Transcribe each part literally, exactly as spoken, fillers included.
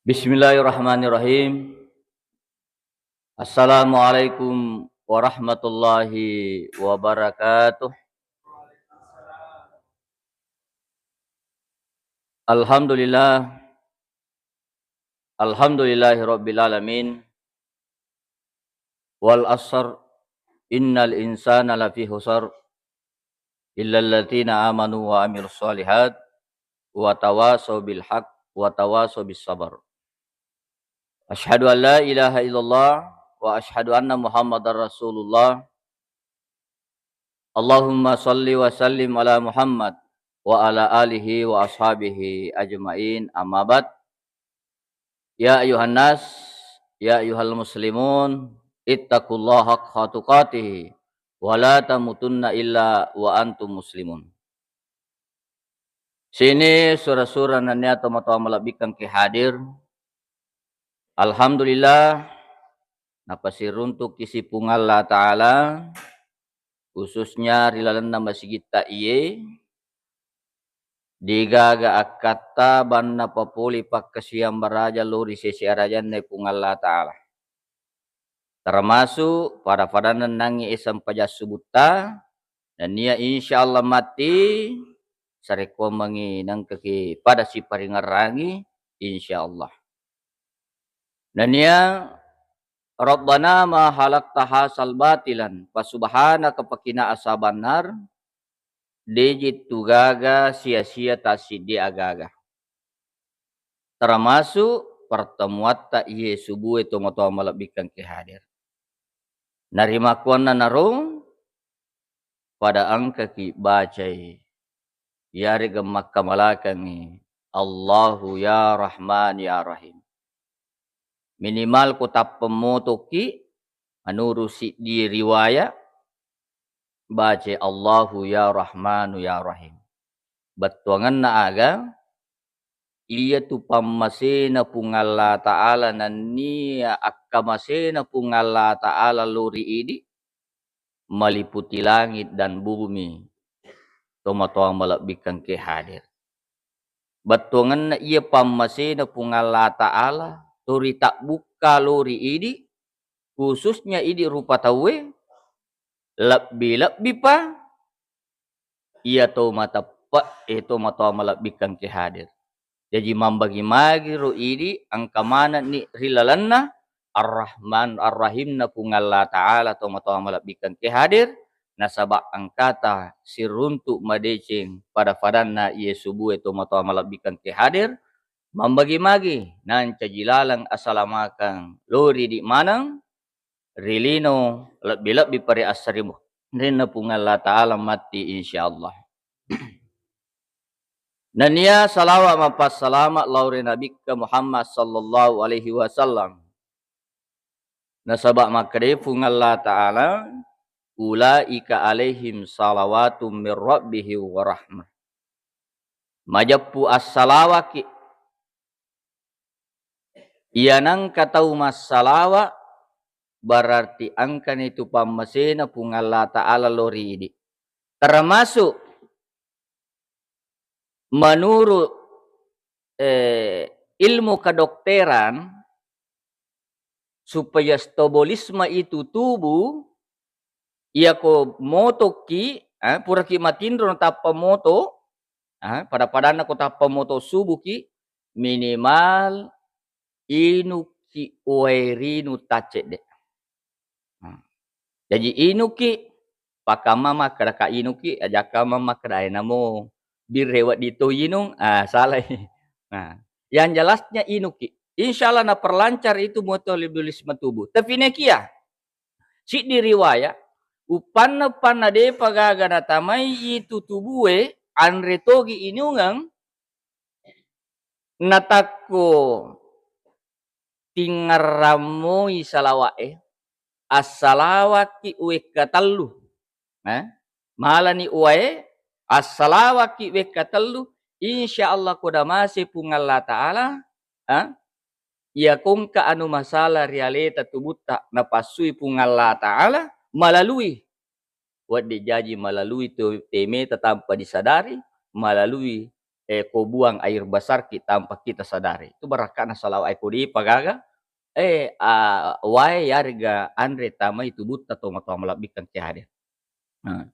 Bismillahirrahmanirrahim. Assalamualaikum warahmatullahi wabarakatuh. Alhamdulillah. Alhamdulillahi rabbil alamin. Wal asr, innal insana lafi khusr, illal ladzina amanu wa amilus shalihat, wa tawasau bil haq, wa tawasau bis sabar. Asyhadu an la ilaha illallah wa asyhadu anna Muhammadar Rasulullah. Allahumma shalli wa sallim ala Muhammad wa ala alihi wa ashabihi ajmain, amma ba'd. Ya ayuhan nas, ya ayuhal muslimun, ittaqullaha haqqa tuqatih, wa la tamutunna illa wa antum muslimun. Sini sura-sura nennia tomatoa malebbikkeng ke hadir. Alhamdulillah, napasiruntukki si Puang Allah Ta'ala, khususnya ri lalenna masigitta iye, degaga akkatta banna papole pakkasiwiang baraja lao ri sese arajanna Puang Allah Ta'ala. Termasuk pada-padanna nangnge e sempajang subutta, nennia insyaallah matti sarekkuammengngi nengkaki pada siparingerrangi insyaallah. Nennia Rabbana ma khalaqta hadzal batilan, fa subhanaka, faqina azabannar, de'ji tu gaga sia-sia tassiddi agaga. Termasuk pertemuatta iye subue tomatoa malebbikkeng ke hadir. Narimakkuannanaro pada engkaki bacai, iyarega makkamalakengngi Allahu ya Rahman ya Rahim. Minimal ko tappa motoki, menurut siddi riwaya, baca Allahu ya Rahmanu ya Rahim. Bettuangenna aga, iyatu pammasena Puang Allah Ta'ala nennia akkamasena Puang Allah Ta'ala lao ri idi, maliputi langit dan bumi, tomatoa malebbikkeng ke hadir. Bettuangenna iya pammasena Puang Allah Ta'ala, to ritabbukka lao ri idi, khususnya idi rupa tauwe, lebbi-lebbipa iya to mateppe'e tomatoa malebbikkeng ke hadir. Jaji mambagi-magi ro idi engka manenni ri lalenna Ar-Rahman Ar-Rahimna Puang Allah Ta'ala tomatoa malebbikkeng ke hadir, nasaba engkata siruntu madeceng pada-padanna iye subue tomatoa malebbikkeng ke hadir, mambagi-magi nancaji laleng asalamakeng lao ri idi maneng, ri lino lebbi-lebbi pa ri assarimu-, rinna Puang Allah Ta'ala matti insyaallah. Nennia salawa mapassalama lao ri Nabikka Muhammad sallallahu alaihi wasallam. Nasaba makkedai Puang Allah Ta'ala, "Ulaika alaihim salawatum mir rabbihim wa rahmah." Majeppu assalawaki. Iyanengka tau massalawa, berarti engkani tu pammasena Puang Allah Ta'ala lao ri idi. Termasuk menurut, eh, ilmu kedokteran, supaya metabolisme itu tubuh, iyako motoki, eh, puraki matinro natappa moto, eh, pada-padanna ko tappa moto subuki, minimal inuki wae rinu taccedde. Nah, jaji inuki, pakkamma makkeda ka inuki, ajakka makkeda, "Ae namo birre wedding to inung," ah, salai. Nah, yang jelasnya inuki. Insya Allah naperlancar itu metabolisme tubuh. Tapi nekia, siddi riwayat, uppanna-uppanna depa gaga natamai itu tubue, anre togi inungeng, natakko tingngarrammoi salawa'e, assalawakki wekka tellu. Eh? Malani uwae, assalawakki wekka tellu, insya Allah ko damase Puang Allah Ta'ala, eh? Iya kongka anu masalah ri aleta tubutta napassui Puang Allah Ta'ala, malalui wedding jaji malalui to-, temeta tanpa disadari, malalui eh, ko buang air besar ki tanpa kita sadari. Itu barakka'na salawat e ko dipa gaga, eh, a, wae yarega anre tamai tubutta tomatoa malebbikkeng ke hadir. Nah.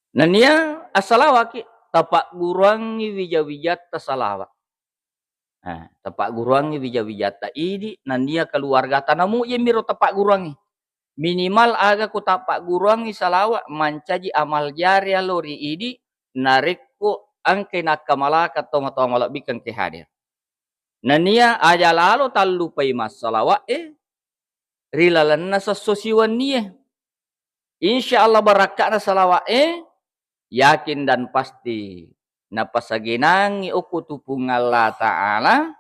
Nennia assalawaki, tapagguruangngi wija-wijatta salawat. Nah, tapagguruangngi wija-wijatta idi, nennia keluargata, namu iyemiro tapagguruangngi. Minimal aga ko tapagguruangngi salawat, mancaji amal jariah lo ri idi, narekko engkai nakkamalakang tomatoa malebbikkeng ke hadir. Nennia aja lalo tallupai massalawat e ri lalenna sesso siwennie. Insya Allah barakka'na salawat e, yakin dan pasti napasagenangngi okko tu Puang Allah Ta'ala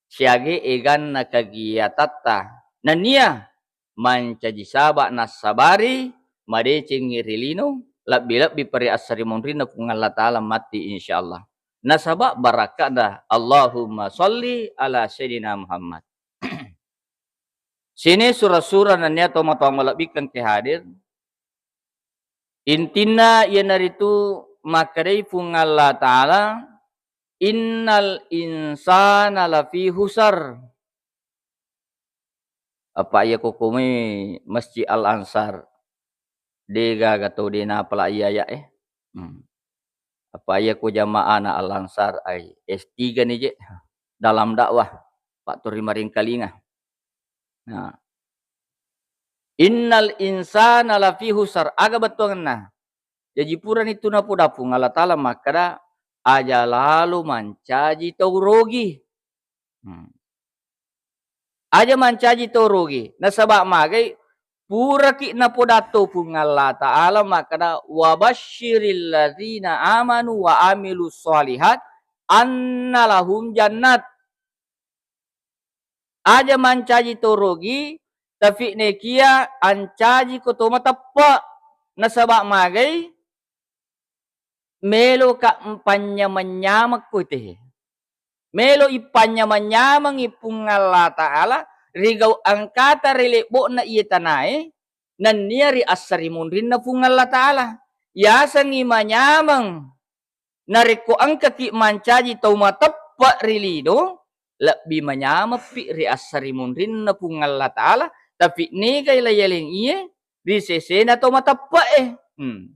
siaga eganna kegiatatta. Nennia mancaji saba nassabari madecengngi ri lino, lebbi-lebbi pa ri assarimunrinna Puang Allah Ta'ala matti, insya Allah. Nasaba barakka'na Allahumma sholli ala Sayyidina Muhammad. Sini sura-sura nennia tomatoa malebbikkeng ke hadir. Intinna iyanaritu makkedai Puang Allah Ta'ala, "Innal insana lafi husar." Apa iya ko komai Masjid Al Ansar, de gaga tau de napala iya ya e. Hmm. Apa iya ko jamaahna Al Ansar ai S tiga ni je dalam dakwah, Pak Turi Maringkalinga. Nah. "Innal insana lafi husar." Aga bettuangenna? Jaji purani tu napoda Puang Allah Ta'ala makkeda, "Aja lalo mancaji tau rogi." Hmm. Aja mancaji tau rogi. Nasaba magai puraki napoda to Puang Allah Ta'ala makkeda, "Wa basyiril ladzina amanu wa amilus shalihat anna lahum jannat." Aja mancaji to rogi, tapi nekia ancaji ko to mateppe. Nasaba magai, melo ka mpanyameng-nyameng ko te. Melo ippanyameng-nyamengi Puang Allah Ta'ala ri gau engkata ri lebbo'na iye tanae, nennia ri assarimunrinna Puang Allah Ta'ala. Yasengngi manyameng. Narekko engkaki mancaji tau mateppe ri lino, lebbi manyameppi ri assarimunrinna Puang Allah Ta'ala, tapi negai layaleng iye ri sesena tau mateppe e. Hmm.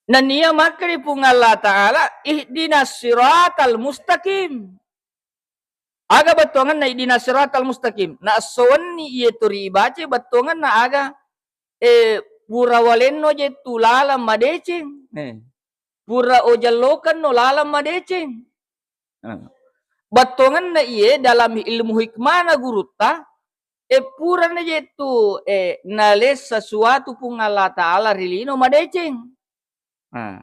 Nennia makkeda Puang Allah Ta'ala, "Ihdinas siratal mustaqim." Aga bettuangenna ihdinas siratal mustaqim? Naessowenni iye to ri ibaca bettuangenna aga, eh, pura walenno je tu laleng madeceng. Eh, pura ojallokenno laleng madeceng. Eh. Bettuangenna iye dalam ilmu hikmana gurutta, eh, purana je tu, eh, nalessa suatu Puang Allah Ta'ala ri lino madeceng. Nah,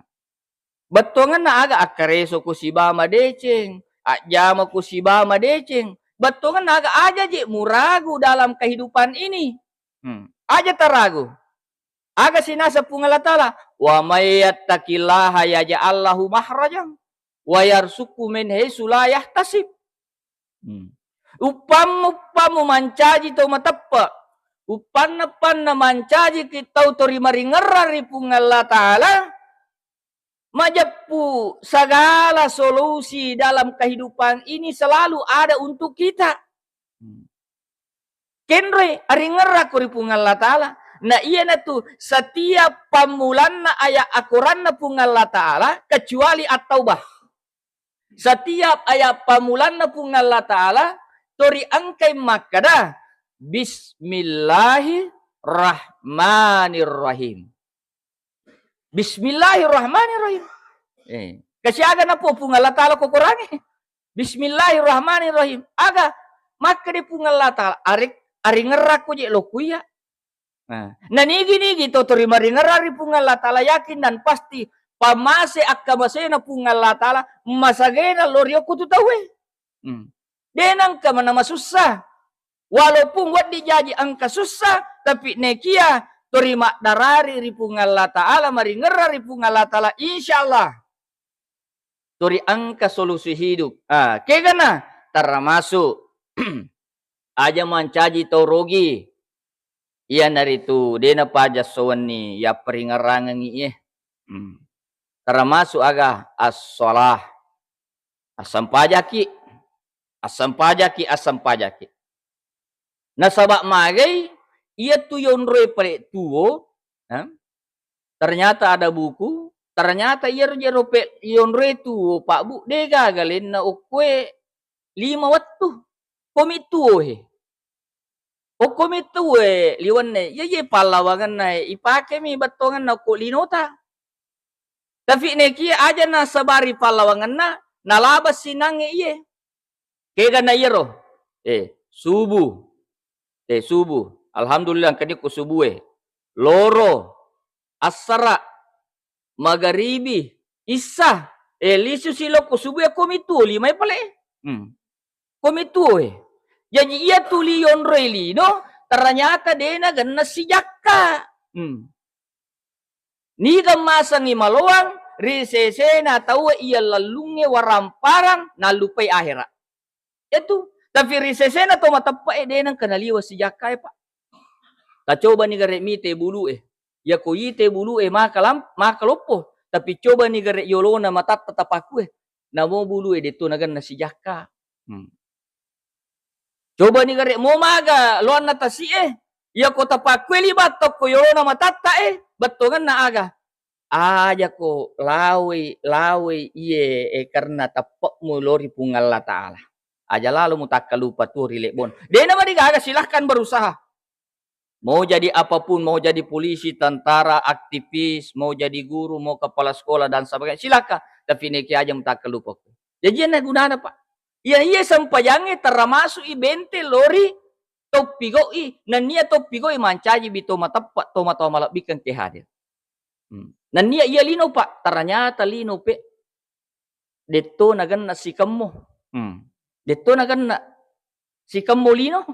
bettuangenna aga akkareso ko siba madeceng, ajjama ko siba madeceng. Bettuangenna aga aja je muragu dalam kehidupan ini. Hmm. Aja taragu. Aga sinasa Puang Allah Ta'ala, "Wa may yattaqillaha yaj'al lahu makhrajan wa yarzuqhu min haitsu la yahtasib." Hmm. Uppammu, uppammu mancaji tau mateppe, uppanna-, uppanna mancaji ki tau to ri maringerra ri Puang Allah Ta'ala, majeppu segala solusi dalam kehidupan ini selalu ada untuk kita. Hmm. Kenroi, aringerrako ri Puang Allah Ta'ala. Na iyanatu setiap pammulanna ayat akoranna Puang Allah Ta'ala, kecuali At-Taubah. Setiap ayat pammulanna Puang Allah Ta'ala, tori engkai makkeda, "Bismillahirrahmanirrahim." Bismillahirrahmanirrahim. Eh, kasiaga napo Puang Allah Ta'ala ko Korangnge. Bismillahirrahmanirrahim. Aga makkeda Puang Allah Ta'ala, "Arek-, aringerrako je lo kuya." Nah, nanigi-nigi to tori maringerra ri Puang Allah Ta'ala yakin dan pasti pamase akkamasena Puang Allah Ta'ala masagena lo riokko tu tauwe. Hmm. De nengka mana masussa. Walaupun wedding jaji engka sussa, tapi nekia tori maddarari ri Puang Allah Ta'ala, maringerra ri Puang Allah Ta'ala, insya Allah tori engka solusi hidup. Ah, kegana termasuk aja mancaji tau rogi. Iyanaritu de napaja sowenni yapparingerrangengi e. Hmm. termasuk aga? As-shalah. Assempajaki, assempajaki, assempajaki. Nasaba magai iyatu yonroe pale tuo, ha? Ternyata ada buku, ternyata iyaro jero pe yonroe tuo, Pak Bu, de gaga lenna okkoe lima wettu. Komi tuo he. Okkomi tuo e liwenne, iya, iye pallawangenna e, ipakemi bettongenna okko linota. Tapi nekia aja nasabari pallawangenna, nalaba sinangnge iye. Kega na iyaro? Eh, subuh. Eh, subuh. Alhamdulillah, engkani ko subuh e. Loro, assara, magaribi, issa. Eh, lisu si lokko subuh e, komi tuo lima e pale. Hmm. Komi tuo e. Jaji iya tuli yonroi lino, ternyata dena genna sijakka. Hmm. Niga masengngi maloang ri sesena tauwe iya lellungnge waramparang nallupai ahera. Itu, tapi ri sesena to mateppe'e de nengka naliwa sijakkae, Pak. Tacobani gare mite bulu'e. Yako ite bulu'e maka lam-, maka loppo, tapi cobani gare yolona matatta tapakkue. Namo bulu'e detto nagenna sijakka. Hmm. Cobani gare mo maga loanna tasi'e, yako tapakkue liba tokko yolona matatta e, bettongenna aga? Aja ko lawei, lawei iye, e, karena teppe'mu lo ri Puang Allah Ta'ala. Aja lalo mutakkalupa tuo ri lebbon. Dena mari gaga, silahkan berusaha. Mau jadi apapun, mau jadi polisi, tentara, aktivis, mau jadi guru, mau kepala sekolah dan sebagainya, silakan. Tapi neki aja mutakkalupa. Jaji ena gunana, Pak. Iya, iya sempajangnge termasuk i benteng lori toppigo'i, nennia toppigo'i mancaji bi to mateppe', to matoa malebbikeng ke hadir. Hmm. Nennia iya lino, Pak, ternyata lino pe detto nagenna sikemmo. Hmm. Detto nagenna sikemmo lino.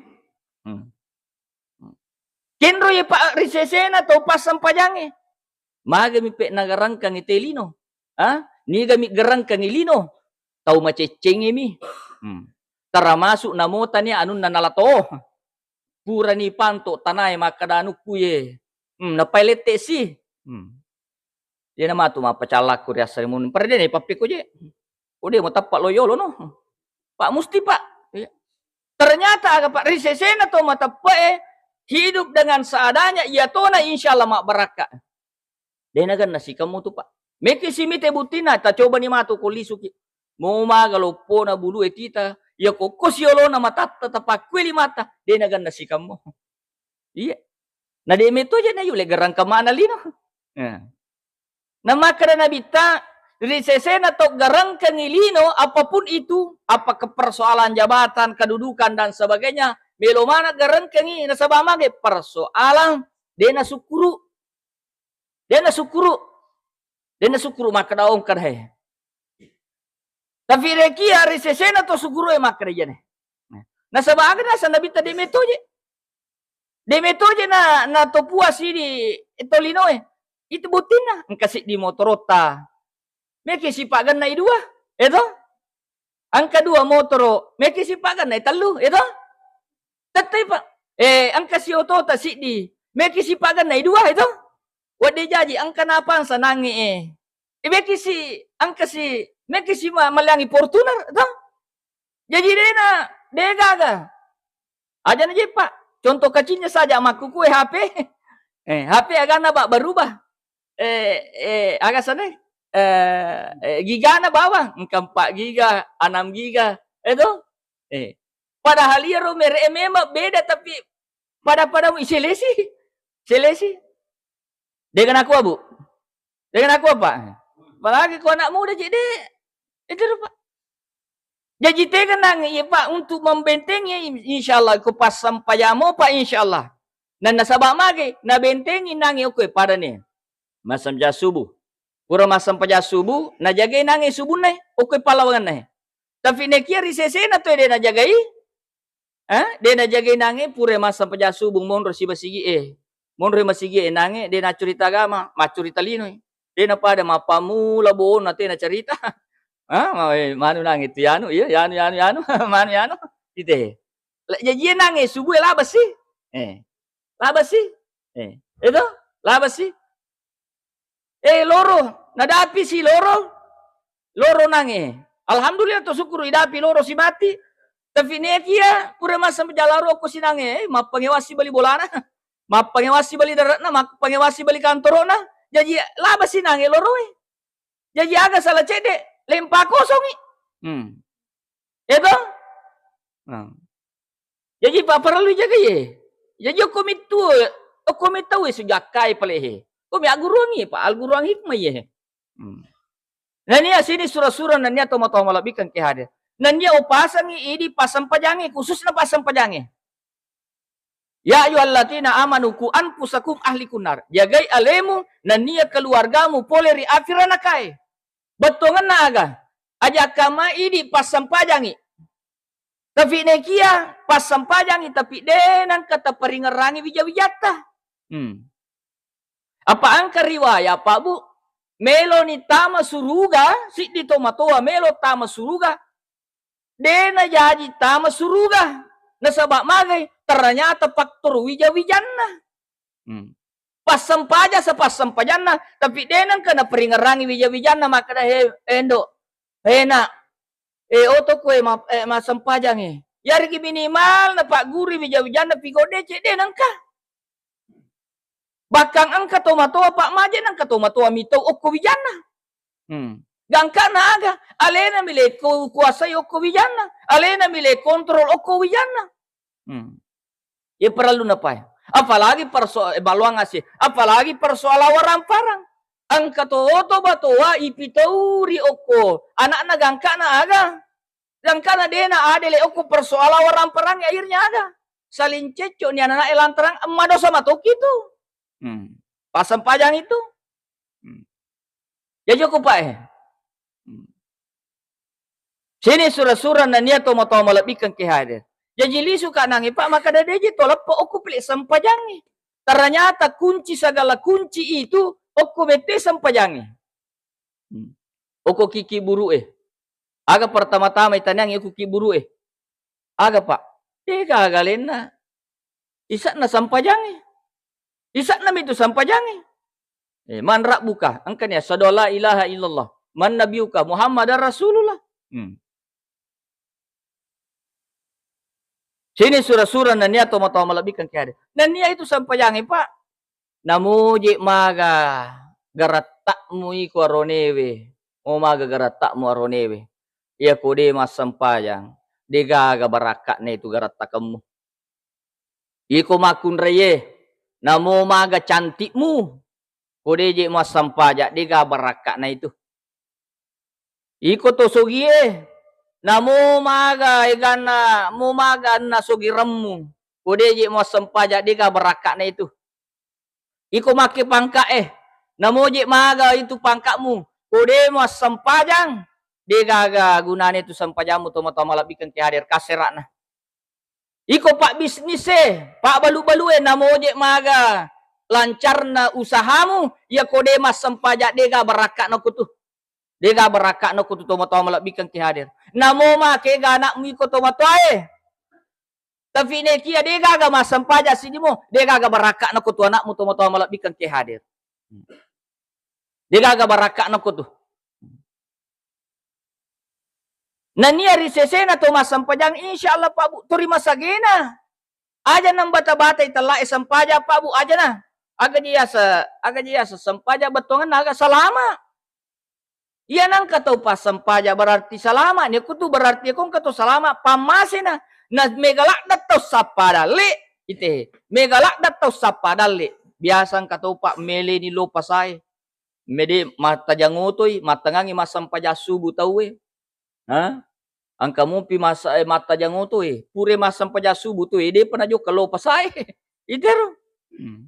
Hmm. Kenro ye, Pak, ri sesena tau passempajangnge. Magami pe nagarangkangi te lino. Ha? Nigami garangkangi lino. Tau maceccengnge mi. Hmm. Termasuk namotani anunna nalato. Purani panto tanae makkeda anukku ye. Hmm, napai lette si. Hmm. Dena matu mappacallakku ri assarimunni. Pada dena ipappeko je. Ko de mo tappa lo yolo no. Pak, musti, Pak. Iya. Ternyata aga, Pak, ri sesena to mateppe'e hidup dengan seadanya, iya tona insyaallah mabbarakka. Dena ganna sikemmu tu, Pak. Meki si mite buttina, tacobani matu ko lisuki. Mo maga loppona bulu e tita, iya kokko siolona matatta tapakkue limata, dena ganna sikemmu. Iya. Na de meto je na yule garangka mana lino. Nah. Namakkeda Nabitta, ri sesena to garangkengi lino, apapun itu, apakah persoalan jabatan, kedudukan, dan sebagainya, melo mana garangkengi, nasaba mage persoalan dena sukkuru. Dena sukkuru. Dena sukkuru makkeda ongkadae. Tapi rekia ri sesena to sukkuru e makkeda jane. Nasaba aga naseng Nabitta de meto je. De meto je na, na to puas idi to linoe. Itu buttinna, engka siddi motorotta. Meki sipagennai dua, eto? Engka dua motoro, meki sipagennai tellu, eto? Tettai, Pak. Eh, engka si otota siddi, meki sipagennai dua, eto? Wadde jaji, engka napang sanangi, eh. Eh, meki si, engka si, meki si ma-, maliangi Fortuner, eto? Jaji dena, de gaga. Aja na je, Pak. Contoh kecilnya saja, makkukue H P. Eh, H P agana, Pak, berubah. Eh, eh, aga sana? Eh, eh, gigana bawang, engka empat giga, enam giga. Eh, to? Eh. Padahal iyaro mere memang beda, tapi pada-pada mu iselesi. Selesi. Dengan aku, Abu. Dengan aku apa? Apalagi ko anak muda, Cik, dek. Itu rupa. Jaji tega nange, iya, Pak, untuk membentengi, insyaallah, ko passampajamo, Pak, insyaallah. Nah, nasaba mage, nabentengi nange, oke, pada nih. Massempajang subuh. Pura massempajang subuh, najagai nange subunna, oke, pallawangenna. Tapi nekia ri sesena to de najagai, Eh, de najagai nange, pura massempajang subuh, monro siba sigi e. Monro masigie nange, de naccurita agama, maccurita linoi. De napada mappammula bohong na te nacarita. Ah, ma-, eh, manu nange tu yanu, iya, yanu, yanu, yanu, manu yanu, ite. La-, jaji nange subuh e laba si. Eh. Laba si. Eh. Itu, laba si. Eh, loro, Nadapi si loro, loro nange. Alhamdulillah to syukur idapi loro si mati. Tapi nekia pura massempajang loro ko sinange, eh, mappangewasi bali bolana. Mappangewasi bali daratna, mappangewasi bali kantorona. Jaji laba sinange loroe. Jaji aga salah cedde, lempa kosongi. Hmm. Eto? Nah. Jaji pa parellu jaga ye. Jaji okko mittu, okko mittau sujakkai pale he. Ko mi agguruangi pa, agguruang hikmah ye. Hmm. Nania sini sura-sura nania tomatoa malebbikan ke hadir. Nania opasangi idi passempajangi, khususna passempajangi. Ya ayyuhalladzina amanu qu anfusakum ahlikum nar. Jagai alemu nania keluargamu pole ri api ranakae. Bettuangenna aga? Aja kamma idi passempajangi. Tapi nekia passempajangi, tapi de nengka taparingerrangi wija-wijatta. Hmm. Apa engka riwaya, Pak Bu, meloni tama suruga, siddi tomatoa melo tama suruga, de najaji tama suruga. Nasaba magai? Ternyata faktor wija-wijanna. Hmm. Passempajang sepassempajanna, tapi de nengka naparingerrangi wija-wijanna makkeda, "He, endo, he, nak, eh, oto kue ma-, eh, massempajang, eh." Yarigi minimal napagguru wija-wijanna pigo deceng, de nengka. Bahkan engka tomatoa, Pak, maje nengka tomatoa mitau okko wijanna. Hmm. Gangkana aga? Alena mi le ko kuasai okko wijanna, alena mi le kontrol okko wijanna. Hmm. Ye parellu napai. Apalagi perso-, eh, baluang ase. Apalagi persoalan warang parang. Engka to oto batoa ipitauri okko anakna gangkana aga? Gangkana dena adele okko persoalan warang parang, akhirnya aga? Saling cekcok ni anak-anak lantaran emma dosa matoki tu. Hmm. Passempajang itu. Hmm. Jaji okko, Pak, eh. Hmm. Sini sura-sura nania tomatoa malebbikan ke hadir. Jaji lisu kanangi, Pak, makkeda deje to leppo okko pile sempajangi. Ternyata kunci segala kunci itu okko bette sempajangi. Hmm. Okko kiki buru, eh. Aga pertama-tama itaniangi okko ki buru, eh. Aga, Pak? Degaga alenna. Isa'na sampajangnge. Isa'na mitu sampajangnge. Eh, man rabbuka? Engkani asyhadu alla ilaha illallah. Man nabiyuka? Muhammadar Rasulullah. Hmm. Sini sura-sura nania tomatoa malebbikan ke hadir. Nania itu sampajangnge, Pak. Namoje maga garattakmu iko aronewe. Mo maga garattakmu aronewe. Iya ko de massempajang, degaga barakka'na itu garattakemmu. Iko makkunraie, namo maga cantikmu, ko deje muassampaja, dega barakka'na itu. Iko to sogie, namo maga eganna, mo maga anna sogiremmu, ko deje muassampaja, dega barakka'na itu. Iko makke pangka'e, namoje maga itu pangka'mu, ko de muassampajang, degaga gunana itu sampajammu, tomatoa malebbikan ke hadir, kasera'na. Iko pabbisnise, pabbalu-balue, namoje maga lancarna usahamu, iya ko de massempaja, dega barakka'na kutu. Dega barakka'na kutu, tomatoa malebbikan ke hadir. Namo makega anakmu iko tomatoae. Tapi nekia degaga massempaja sidimo, degaga barakka'na kutu anakmu, tomatoa malebbikan ke hadir. Degaga barakka'na kutu. Nania ri sesena to massempajang, insya Allah, Pak Bu, to ri masagena. Aja nang bata-batai tellae sempajang, Pak Bu, aja na. Aga je yasa, aga je yasa sempajang bettuangenna aga? Salama. Iya nangka tau passempajang berarti salama. Ni kutu berarti ko engka to salama, pammasena. Na mega ladde tau sappa dalle, ite. Mega ladde tau sappa dalle. Biasa engka tau, Pak, meleni lo pasae. Mede mattajang otoi, mattengangi massempajang subuh tauwe. Ha? Engka mupi masa-, eh, mattajang oto, eh. Pura massempajang subuh tu, eh, depa najokka lo pasae. Itero. Hmm.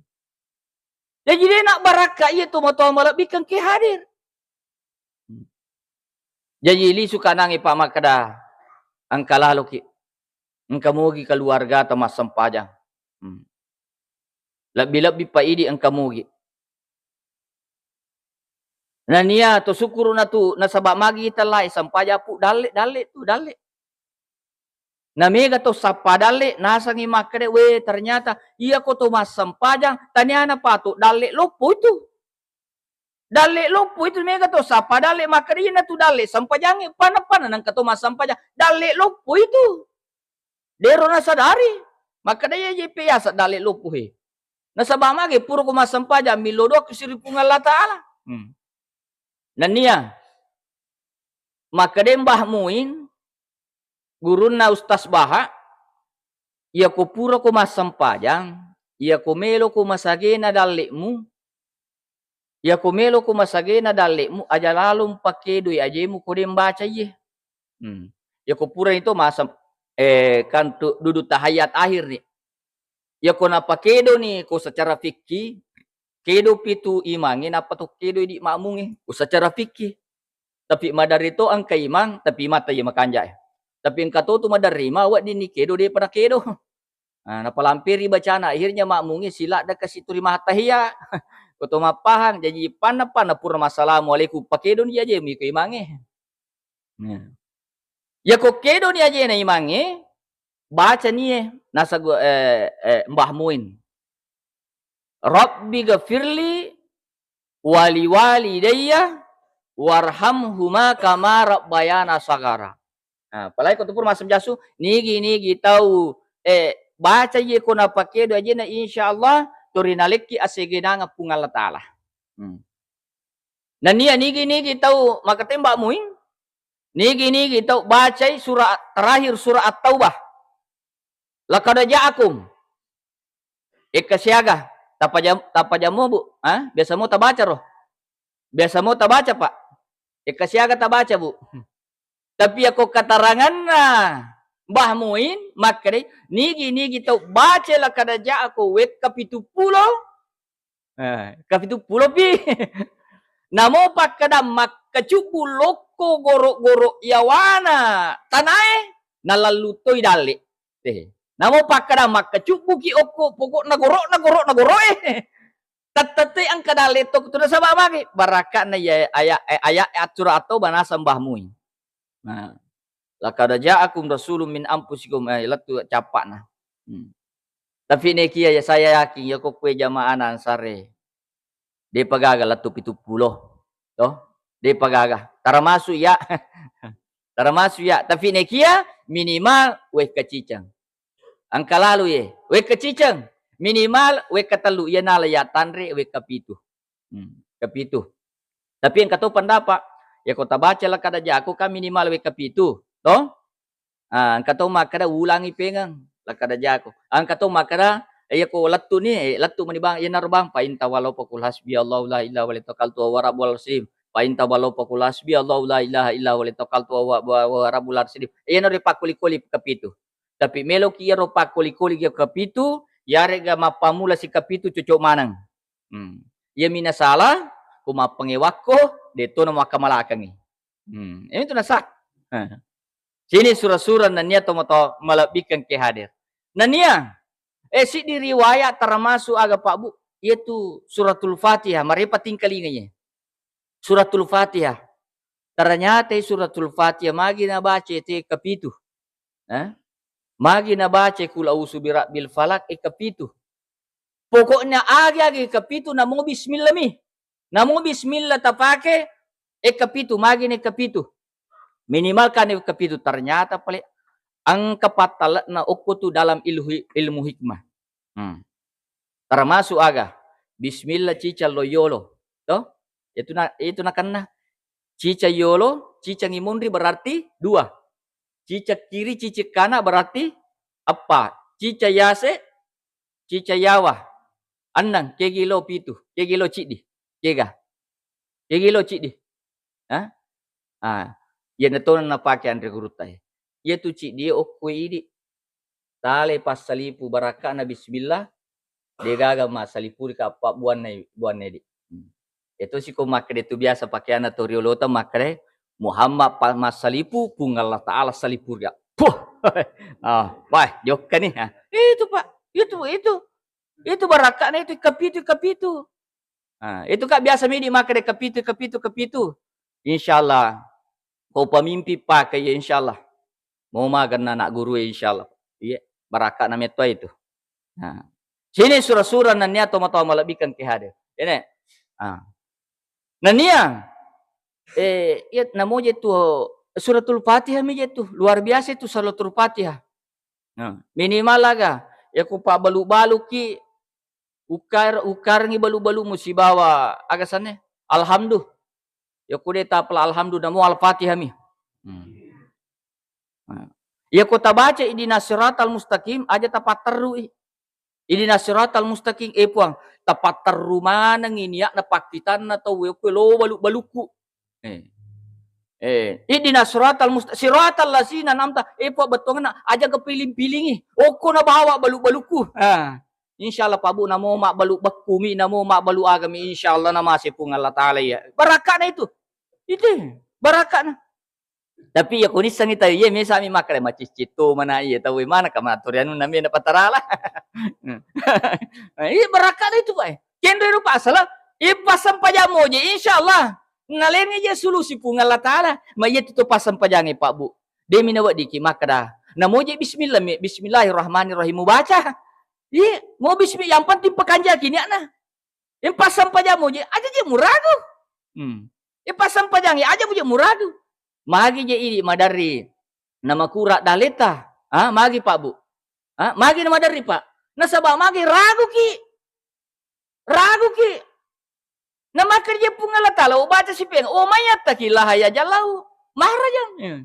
Jaji de nabbarakka iya tomatoa malebbikan ke hadir. Hmm. Jaji lisu kanangi, Pak, makkeda, engka laloki. Engka mogi keluargata massempajang. Hmm. Lebbi-lebbi pa idi engka mogi. Nania to sukkuru natu, nasaba magi tellae sempajang, Pak, dalle, dalle tu, dalle. Na mega to sappa dalle, nasengi makkeda, "We, ternyata iya ko to massempajang, taniana pato dalle loppo itu." Dalle loppo itu mega to sapa dalle, makkeda iyana tu dalle sempajangnge, pana-pana nengka to massempajang. Dalle loppo itu. Dero nasadari. Makkeda iya je pe yaseng dalle loppo he. Nasaba mage pura ko massempajang millo doang siri Puang Allah Taala. Hmm. Nennia makkeda Mbah Muin, gurunna Ustaz Baha, iyako purako massempajang, iyako meloko masagena dalle'mu, iyako meloko masagena dalle'mu, aja lalo mpakedoi ajemu ko de mbacaiye. Hmm. Iyako purani to masem-, eh, kantu dudu tahiyat akhir ni. Iyako napakedoni ko secara fikih, kedo pitu imangnge, nappa to kedo idi makmungnge, ko secara fikih. Tapi maderri to engka imang, tapi mata iya makanja e. Tapi engka to tu maderri ma, weddinni kedo, depa nakedo. Nah, napalamperi bacana, akhirnya makmungnge siladda kasi turi mattahiya. Ko to mappahang, jaji panna-panna pura massalamualaikum, pakedoni ajemu iko imangnge. Nah. Iyako kedoni ajena imangnge, bacani e, nasagu, eh, eh, Mbah Muin. Rabbi ghafirli wali walidayya warhamhuma kama rabbayana sagara. Nah, apalagi ko tu pura massempajang, nigi-nigi tau, eh, baca iye ko napakedo ajena, insyaallah tori nalekki asegenangeng Puang Allah Taala. Hmm. Nennia nigi-nigi tau makkatemba muing, nigi-nigi tau bacai surah terakhir, surah At-Taubah. Laqad ja'akum. Ekka siaga, tapajam-, tapajammu, Bu? Ha? Biasa mo tabaca ro? Biasa mo tabaca, Pak? Ekka siaga tabaca, Bu? Tapi ako kataranganna Mbah Muin, makkedai, nigi-nigi tau baca laqad ja'akum wekka pitu pulo, eh, ka pitu pulo pi. Namo pakkeda makkacubbu lokko goro-goro yawana tanae, nalallu toi dalle. Eh, namo pakkeda makkacubbuki okko, pokokna goro'na, goro'na, goro'e. Tettettei engka dalle tokko tu nasaba magi. Barakka'na iya aya, eh, aya, eh, assura At-Taubah naseng Mbah Muin. Nah, laqad ja'akum rasulun min anfusikum, eh, lettu cappa'na. Hmm. Tapi nekia ya, saya yakin ya, ko kue jamaah Ansare, depa gaga lettu pitu pulo. Toh? Depa gaga. Termasuk ya. Termasuk ya. Tapi nekia minimal wekka ciceng. Engka lalu ye, wekka ciceng, minimal wekka tellu, iya nala ya tanre wekka pitu. Hmm, kepitu. Tapi engka to pendapat, ya ko tabaca laqad ja'akum kan minimal wekka pitu, toh? Ah, engka to makkeda ulangi pengeng laqad ja'akum. Engka to makkeda, iya ko lettu ni, eh, lettu mani bang, iya naro bang, fa in tawallaw faqul hasbiyallahu la ilaha illa huwa alaihi tawakkaltu wa huwa rabbul arsyil azim. Fa in tawallaw faqul hasbiyallahu la ilaha illa huwa alaihi tawakkaltu wa huwa, wa huwa rabbul arsyil azim. Iya naro pakkoli-koli kepitu. Tapi meloki iyaro pakkoli-koli kepitu, yarega mappammula sikepitu cocok maneng. Hmm. Iyami nasala, ko mappangewakko, de tona makkamalakengi. Hmm. Iyami tu nasa. Sini sura-sura nennia tomatoa malebbikan ke hadir. Nennia, eh, siddi riwayat termasuk aga, Pak, Bu, iyatu Suratul Fatihah, marepa tingkalinga iye. Suratul Fatihah. Ternyata Suratul Fatihah magi nabaca te kepitu. Eh? Magi nabaca Qul a'udzu birabbil falaq, eh, kepitu. Pokoknya agi-agi kepitu namo bismillah mi. Namo bismillah tapake, eh, kepitu, magi ne kepitu. Minimal kan, eh, kepitu. Ternyata pale engka pattalekna okko tu dalam ilhu-, ilmu hikmah. Hmm. Termasuk aga? Bismillah ciceng lo yolo. Toh? Itu na, itu nakenna. Ciceng yolo, ciceng imunri berarti dua. Ciceng kiri, ciceng kana berarti eppa. Ciceng yase, ciceng yawa enneng, kegi lo pitu, kegi lo ciddi. Kega? Kegi lo ciddi. Ha? Ah, iyana tona napake anre gurutta e. Iyatu ciddi okko idi. Tale passalipu barakka'na bismillah, degaga massalipuri ka appa buanna, buanna idi. Hmm. Itu siko makkeda tu biasa pakeanna to riolota makkeda, Muhammad pa-, massalipu, Puang Allah Taala salipuri ka. Puh. Ah, wah, jokka ni. Ha. Itu, Pak. Itu, itu. Itu barakka'na itu kepitu, kepitu. Ah, itu, Kak, biasa midi makkeda kepitu, kepitu, kepitu. Insyaallah. Ko pamimpi pake, ya, insyaallah. Mau magenna anak guru, ya, insyaallah. Iya, barakka'na metto itu. Nah, sini sura-sura nennia tomatoa malebbikan ke hadir. Ini. Ah. Nennia, eh, iya, namo je tu Suratul Fatihah mi je tu. Luar biasa itu Suratul Fatihah. Nah, minimal aga, iya ko pabbalu-baluki, ukar-, ukarengi balu-balumu sibawa aga sanne? Alhamdu. Iya ko de tapala alhamdu, namo Al-Fatihah mi. Hmm. Nah. Iya ko tabaca ihdinas siratal mustaqim, aja tapatterrui. Ihdinas siratal mustaqim, eh Puang, tapatterru manengi niatna pakkitanna tau, eh, ko lo balu-balukku. Eh. Eh, ihdinas siratal musta-, siratal lazina an'amta, eh Puang, bettuanna aja kepiling-pilingi. Okko nabawa balu-balukku. Ah. Insyaallah Pak Bu, namo mabbalu bekkumi, namo mabbalu agami, insyaallah namase Puang Allah Taala iya. Barakkana itu. Itu barakkana. Tapi iya ko nissengi tau iya, mesami makkeda maciccitto mana iya tau, mana ka matori anunna mena patarala. Iya barakkana itu, Pak. Kenro rupa asala, iya passempajang moje, insyaallah. Nalengi je sulusi Puang Allah Taala. Ma iya tu passempajange, Pak Bu. Demi naweddiki makkeda. Namoje bismillah, mi-, bismillahirrahmanirrahim mubaca. Iya, mau bismillah, yang penting pekanjaki niatna. Yang passempajang moje, aja je muragu. Hmm. Yang passempajange, aja muje muragu. Magi je idi maderri namakura daleta. Ha, magi Pak Bu. Ha, magi namaderri, Pak. Nasaba magi raguki. Raguki. Namakkedai je Puang Allah Taala, ubaca sipeng, "Wa may yattaqillaha yaj'al lahu makhrajan." Ya.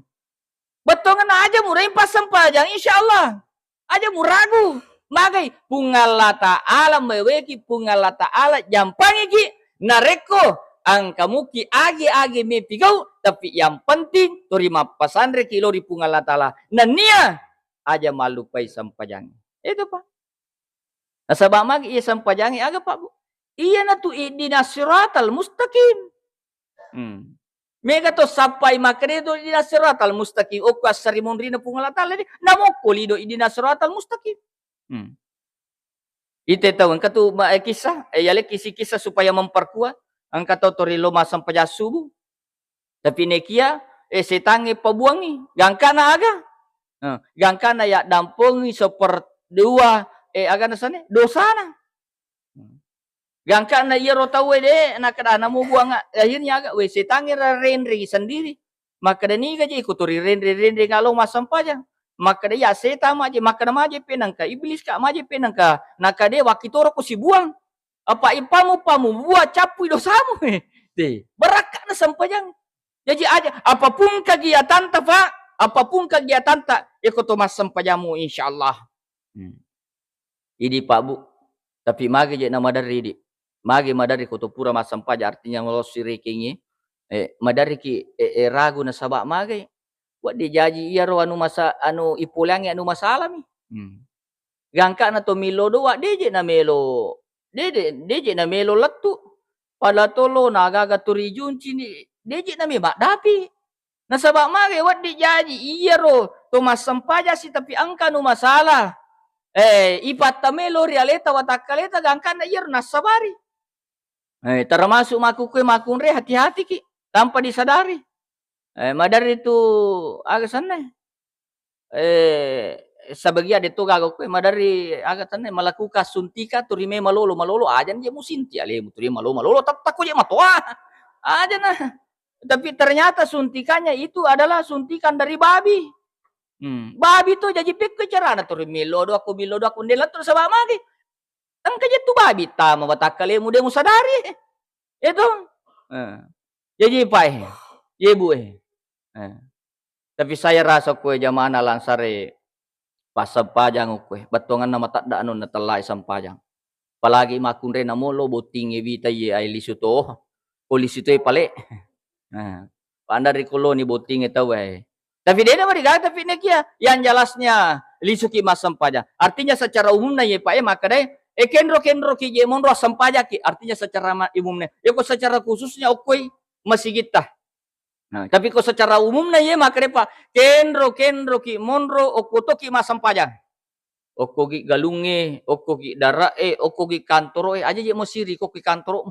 Bettuanna aja muraing passempajang, insyaallah. Aja muragu. Magai Puang Allah Taala, meweki Puang Allah Taala, jampangiki. Narekko engka muki agi-agi mepigau, tapi yang penting tori mappasanreki lao ri Puang Allah Taala. Nennia aja mallupai sempajang. Itu, Pak. Nasaba magi iya sempajangnge aga, Pak, Bu? Iyanatu ihdinas siratal mustaqim. Hmm. Mega to sappai makkeda to ihdinas siratal mustaqim, okko assarimunrina Puang Allah Taala, de namokko lido ihdinas siratal mustaqim. Hmm. Ite tau engka tu ma-, eh, kisah, eh, yalekki si kisah supaya memperkuat. Engka tau tori lo massempajang subuh. Tapi nekia, eh, setangnge pabuangngi, gangkana aga? Eh, gangkana yaddampengi seperdua, eh, aga nasane? Dosana. Gangkana iyaro tauwe de nakkeda, "Namo buang," akhirnya aga? We, setangnge ra-, renrengi sendiri. Makkeda, "Niga je iko to rirenre-renre ngalo massempajang?" Makkeda, "Iya, setang maje, makkeda maje pe nengka iblis ka maje pe nengka, naka de wakkitoro ko sibuang." Apa ipamu-pamu, buah cappui dosamu. De, barakka'na sempajang. Jaji aja, apapun kegiatanta, Pak, apapun kegiatanta, iko to massempajammu, insyaallah. Hmm. Idi, Pak, Bu. Tapi magi je na maderri, di. Magi maderri ko to pura massempajang, artinya malosi rekengngi. Eh, maderri ki, eh, eh, ragu nasaba magai. Wedding jaji iyaro anu masa-, anu ipoleangngi anu masalami. Hmm. Gangkana to millo doa, deje na melo, dede, deje na melo lettu. Pada tolo na gaga to rijunci ni, deje na me maddapi. Nasaba mage wedding jaji iyaro to massempajang si tapi engka nu masalah. Eh, ipatta melo ri aleta watakkaleta gangkana iyaro nassabari. Eh, termasuk makkukue makkunre, hati-hatiki tanpa disadari. Eh, maderri tu aga senna, eh, sebagian de tu gaga kue maderri aga tenna melakukan suntikan tu rime malolo, malolo aja je musinti alemu tu rime malolo, malolo tetap ko je matoa. Aja nah. Tapi ternyata suntikannya itu adalah suntikan dari babi. Hmm, babi tu jaji pekko carana tu rime lodo aku, bilo do aku, ndela tu sabak magi. Engka je tu babi tama watakkalemu de musadari. Iya to? Eh. Jaji, Pak, eh. Ye, Bu, eh. Eh. Tapi saya rasa kue jamaah na langsare passempajang kue. Bettuanganna matedda anu natellai sempajang. Apalagi makkunre namo lo bottingnge wita ye ai lisu to. Ko lisu to pale. Nah, pandari koloni bottingnge tau ai. Tapi de na marigaga tapi nekia, yang jelasnya lisuki massempajang. Artinya secara umumna ye, Pak, e, makkedai, e, kenro-kenroki je monro assempajaki. Artinya secara ma-, umumnya. Ya ko secara khususnya okkoi masigitta. Nah, tapi ko secara umumna ye makkedai, Pak, kenro-kenroki monro okko toki massempajang. Okkogi galungnge, okkogi dara'e, okkogi kantoro'e, aja je mosiri kokki kantoro'mu.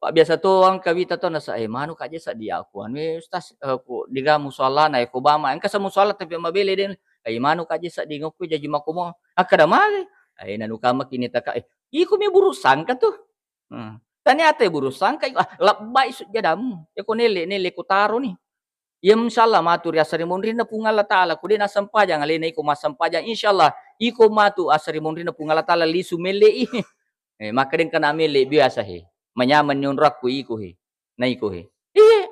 Pak, biasa to engka wita to nasa, "Eh, manu ka je seddi aku anu, eh, Ustaz, eh, ku diga musoalana, eh, ku bama." Engka sa musoala tapi mabele de. "Eh, manu ka je seddi ngokku jaji makomo." Akkeda magi. Eh, nanu kamaki ni taka, eh, iko mi buruk sangka tu. Hmm. Taniata buru sangka iko, ah, labbai sujjadamu. Iko nelle, nelle ko taroni. Iya, insyaallah matu ri asarimonrinna Puang Allah Taala, ko de nassempajang alena iko massempajang, insyaallah iko matu asarimonrinna Puang Allah Taala lisu melle i. Eh, makkeda engka na melle biasa he. Manyameng ni onrakku iko he. Na iko he. Iye.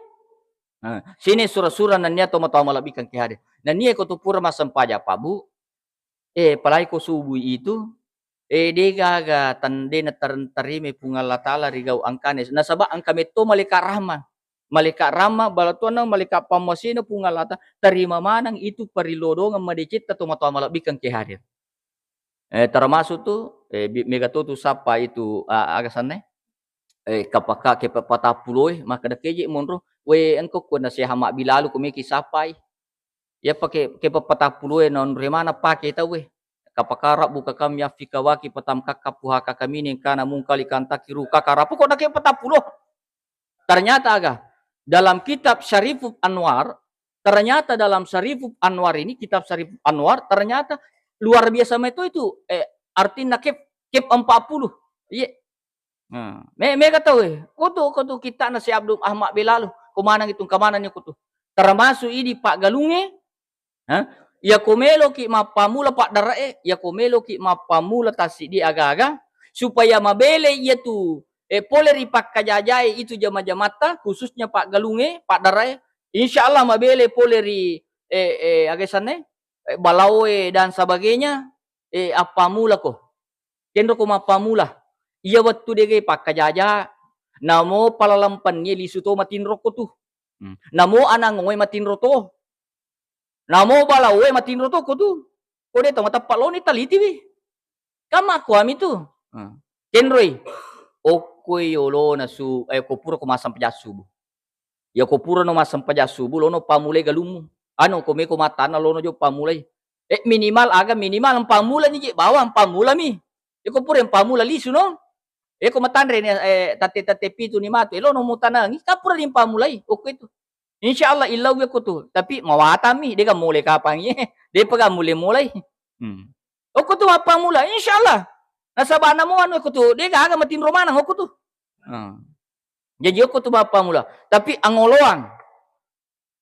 Nah, sini sura-sura nennia tomatoa malebbikeng ke hadir. Nennia iko tu pura massempajang, Pak, Bu. Eh, apalagi ko subuh itu, eh, de gaga tan-, de natar-, tarimai Puang Allah Taala ri gau engkana. Nasaba engka metto malaikat rahmat. Malaikat rahmat, bala tuanna malaikat pammasena Puang Allah Taala, tarima maneng itu parilodongeng madecetta tomatoa malebbikeng ke hadir. Eh, termasuk tu, eh, bi-, mega to tu sappa itu, a-, aga sanna, eh, kapaka ke pe-, patappulo e, makkeda keje monro, we engko ko nasihat mabbilalu ko meki sappai. Iya pake, ke pe-, patappulo e nonre mana pake tau e. Kapakara buka kami afika waki patam kakka puha kaka mini kana mungkali kantaki ru kakara. Pokokna ke patappulo. Ternyata aga, dalam kitab Syariful Anwar, ternyata dalam Syariful Anwar ini, kitab Syariful Anwar, ternyata luar biasa meto itu, eh, artinya kep, kep empat puluh. Iya. Nah, me-, mega tau e. Kutu, kutu kittana si Abdul Ahmad Belalu. Ko maneng itu, ko maneng ni kutu. Termasuk idi paggalunge, ha? Iya ko meloki mappamula paddara'e, iya ko meloki mappamula tassiddi aga-aga, supaya mabele iya tu, eh, pole ri pakkajajae itu jama-jamatta, khususnya paggalunge, paddara'e, insyaallah mabele pole ri, eh, eh, aga sanna, eh, balaoe dan sebagainya, eh, appamula ko. Kenro ko mappamula. Iya wettu dege pakkajaja, namo palalempennie lisu to matinro ko tu. Hmm. Namo anangoe matinro to. Namo balaoe matinro to ko tu. Ko de to mateppa loni talitiwi. Kan makkuami tu. Hmm. Kenroi. Okkoi yolona su, eh, ko pura ko massempajang subuh. Iya ko purano massempajang subuh, lono pamulai galummu. Anu, ko meko mattanna lono jo pamulai. Eh, minimal aga, minimal mpamulani je bawang, mpamulami. Iko pura mpamula lisu no. Iko matanre ni, eh, tatte-tatte pitu ni matu, eh, lono mutanangi, kan pura ni mpamulai, okko itu. Insyaallah illau ko tu, tapi mawatami, dega mulai kapang ye, depa ga mulai-mulai. Hmm. Okko tu mappamula, insyaallah. Nasaba namo anu ko tu, dega aga matinro maneng okko tu. Hmm. Jaji okko tu mappamula. Tapi angoloang.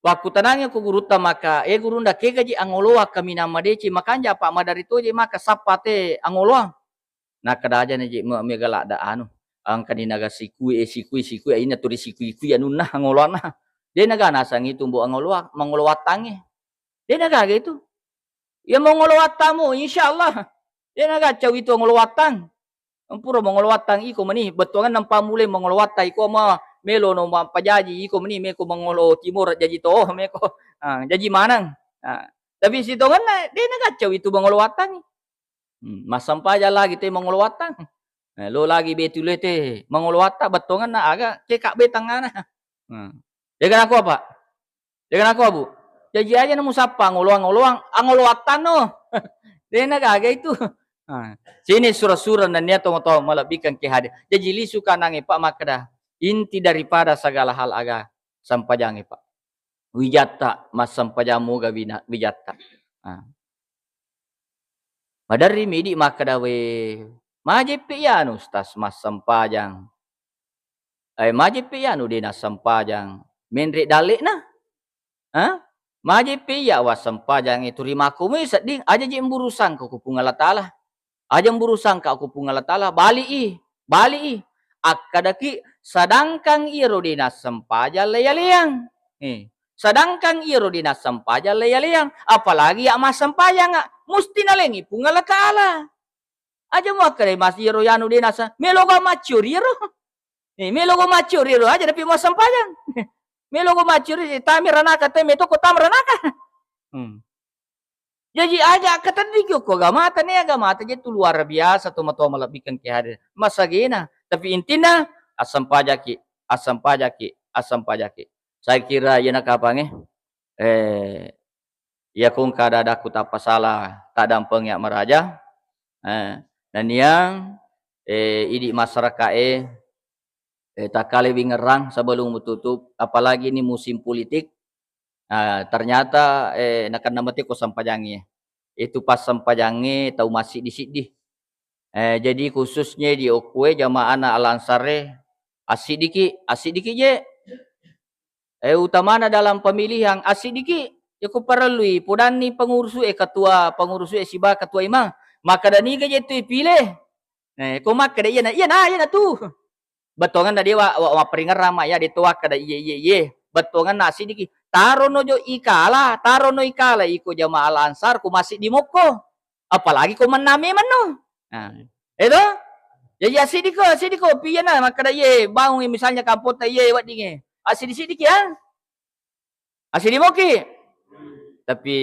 Wakkutanangi ko gurutta maka, "Eh, gurunda, kegaji angoloang kaminang madeceng, makanja apa madari toje maka sappa te angoloang?" Nakkeda aja na je me-, mega ladda anu, engkani naga sikui, eh, sikui, sikui, aina turi sikui-kui anunna angoloanna. De naga nasang itu mbo angoloang, mangolo wattangnge. De nagaga itu. Iya mangolo wattamu, insyaallah. De nagaccau itu angolo wattang. Mpura mangolo wattang iko mani, bettuanganna mpamulai mangolo wattang iko ma melo no mampajaji iko mani meko mangolo timur jaji to meko. Ah, jaji maneng. Ah, tapi sitongenna de nagaccau itu mangolo wattang. Hmm, massempajang lagi te mangolo wattang. Eh, lo lagi betu le te mangolo wattang bettuanganna aga cekak be tangngana. Hmm. Jaga nako apa? Jaga nako, Bu. Jaji aja namu sappa angoloang-ngoloang, angolo wattanno. Dena gaga itu. Ah, sini sura-sura nennia tomatoa malebbikeng ke hadir. Jaji lisu kanange, Pak, makkeda, inti daripada segala hal aga sempajangnge, Pak. Wijatta massempajang moga wina-, wijatta. Ah. Maderri midi makkeda, "We, majeppe iyanu, Ustaz, massempajang? Eh, majeppe iyanu de nassempajang? Menre dalle'na? Ha? Majeppe iya wassempajangnge turi makkumui sedding, aja je mburusangka ku Puang Allah Taala. Aja mburusangka ku Puang Allah Taala, bali'i, bali'i." Akkadaki, sedangkan iyaro de nassempajang leyaleang. Eh, sedangkan iyaro de nassempajang leyaleang, apalagi ya massempajanga, musti nalengi Puang Allah Taala. Aja muakkeda mas iyaro yanu de nasa, meloga macciori iyaro. Eh, meloga macciori iyaro, aja napi massempajang. Meloga macciori, tami ranaka, tami toko tam ranaka. Hmm. Jaji aja kateddiki okko agamata, ne agamata je tu luar biasa tomatoa malebbikeng ke hadir. Masagena, tapi intinna assempajaki, assempajaki, assempajaki. Saya kira iyana kapangnge, eh, iya kongka ada-adakku tappasala, taddampeng ya maraja. Eh, nennia, eh, idi masyarakat e, eh, takkale wingerang sebelum tutup, apalagi ini musim politik. Ah, ternyata, eh, nakenna mate ko sempajangnge. Itu pas sempajangnge tau massiddi-siddi. Eh, jadi khususnya di okkoe jamaahna Al-Ansar e, Assiddiki, assiddiki je. Eh, utamana dalam pemilihan, assiddiki. Yako parellui, podanni pengurusu e, ketua pengurusu e siba ketua imang. Makkeda niga je tu ipile. Eh, ko makkeda iyana, iyana, iyana tu. Bettuanganna dewa, wa, wa peringerang ma ya, de to wakkeda iye, iye, iye. Bettuanganna assiddiki. Tarono jo ikala, tarono ikala iko jamaah Al Ansar, ko massiddi mokko. Apalagi ko mennang memang no. Nah, itu? Jadi assiddiko, assiddiko, piyana makkeda iye, bangun misalnya kampota iye weddinge. Assiddi-siddiki ya. Assiddi moki. Tapi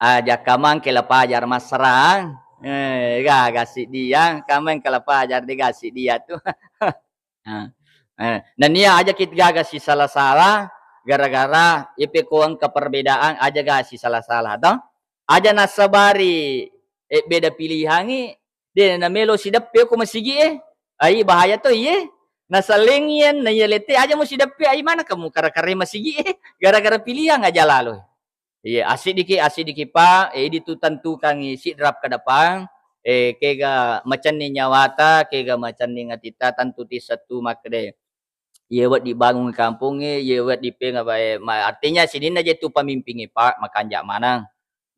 aja kamang ke la pajar masserang. Eh, gaga siddiang, kamang ke la pajar de gaga siddiang tu. Ah. Eh, nennia aja kit gaga sisala-sala gara-gara ipe ko engka perbedaan aja ga sisala-sala to. Aja nasabari, eh, beda pilihangi, de namelo sideppe ko masigi e. Ai bahaya to iye. Nasallengian na iya lette aja mo sideppe ai mana kamu kara-kara masigi e. Gara-gara pilihan aja lalo. Iya, assiddiki, assiddiki, Pak. Eh, idi tu tentukangi sidrap ke depan. Eh, kega macenning nyawata, kega macenning atita, tentu tissettu makkeda. Iya wedding bangun kampongnge, iya wedding penga bae. Ma-, artinya sininna je tu pemimpingnge, Pak, makanja maneng.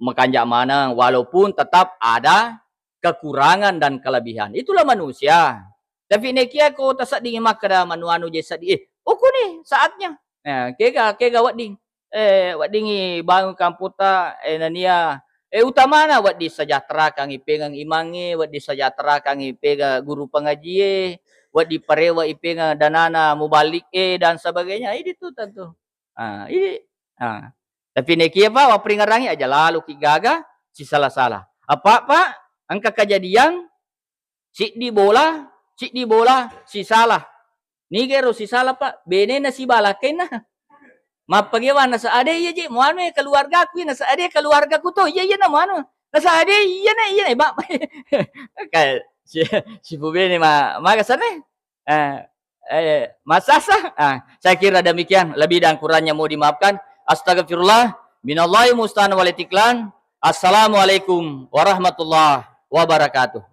Makanja maneng, walaupun tetap ada kekurangan dan kelebihan. Itulah manusia. Tapi nekia ko taseddingi makkeda manu-anu je seddi, eh, okuni saatnya. Nah, kega, kega wedding. Eh, weddingi bangun kampota, eh, nania, eh, utamana wedding sejahterakangi pengeng imangnge, wedding sejahterakangi pega guru pengajie, wedding parewa ipengeng danana muballik e dan sebagainya. Idi tu tentu. Ah, idi. Ah. Tapi nekia, Pak, wapringerangi aja lalo ki gaga sisala-sala. Apa, Pak? Engka kejadian siddi bola, siddi bola sisala. Niga ero sisala, Pak? Benena sibala kenna. Mappagewa nasa ade iya je muanu e keluargaku, nasa ade keluargaku to. Iya, iya na muanu. Nasa ade iya na, iya na, Pak. Kayak si, si pubene ma, maga sana. Eh, eh, masasa. Ah, saya kira demikian. Lebih dan kurangnya mau dimaafkan. Astagfirullah. Minallahi musta'an wal itiklan. Assalamualaikum warahmatullahi wabarakatuh.